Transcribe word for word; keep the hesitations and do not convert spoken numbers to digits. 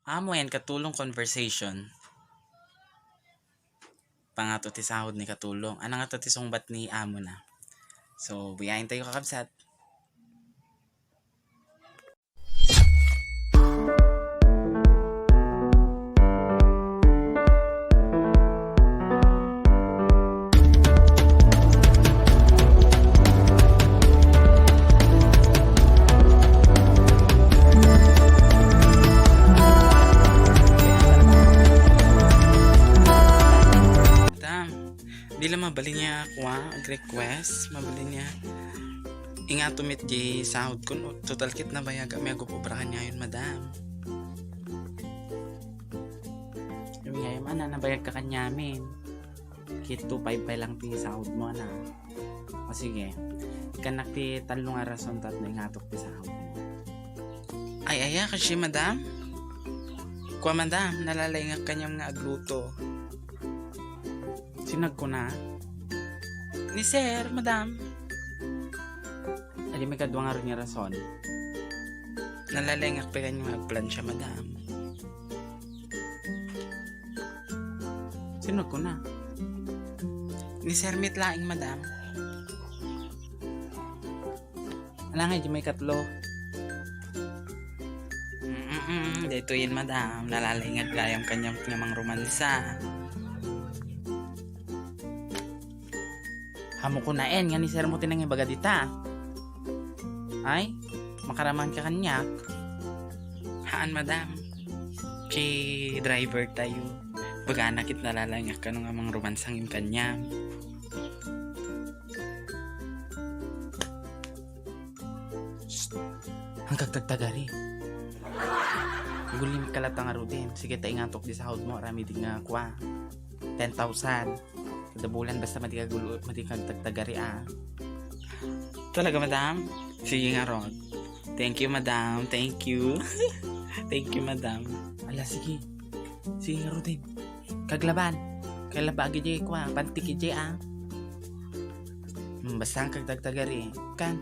Amo yan, katulong conversation. Pangato ti sahod ni katulong. Ano nga to ti sungbat ni amo na? So, buyain tayo, kakabsat. Madam, di la mabalin nga kua, ag-request, mabalin nga ingato met di sahod ko, no? Total ket nabayag mi agub-obra kaniayon, madam. Ngayon, ana, nabayag ka kaniamin. Ket two five pay lang ti sahod mo, ana. O sige, ikkannak ti tallo nga rason tapno ingatok ti sahod mo. Ay, aya, kasi madam? Kua, madam, nalalaingak kaniam nga agluto. Sino nagkuna? Ni sir, madam. Adi, may kadua nga rason. Nalalaingak pay kaniam nga agplansia, madam. Sino nagkuna? Ni Sir Mit laeng, madam. Ala nga, di may katlo. Mm-mm, daytoyen, madam. Nalalaingak gayam kaniam nga mangrumansa. Amo kunaen nga ni sir mo ti nangibaga dita. Ay, makaraman ka kaniak. Haan, madam. Ti driver tayo. Bagana ket nalalaingak kano nga mangrumansa ngem kaniam. Shh! Ang kagtagtagari. Gulim ka latta ngaruden. Sige, ta ingatok di sahod mo. Aramid nga kua. Ten thousand. Kada bulan, basta madi ka gulo-, madi ka tagtagari, ah. Talaga, madam? Sige ngarud. Thank you, madam. Thank you. Thank you, madam. Ala, sige. Sige ngaruden. Kaglaban. Kaglaba agi di kua, pantik iji, ah. Hmm, basta ang kagtagtagari. Kan?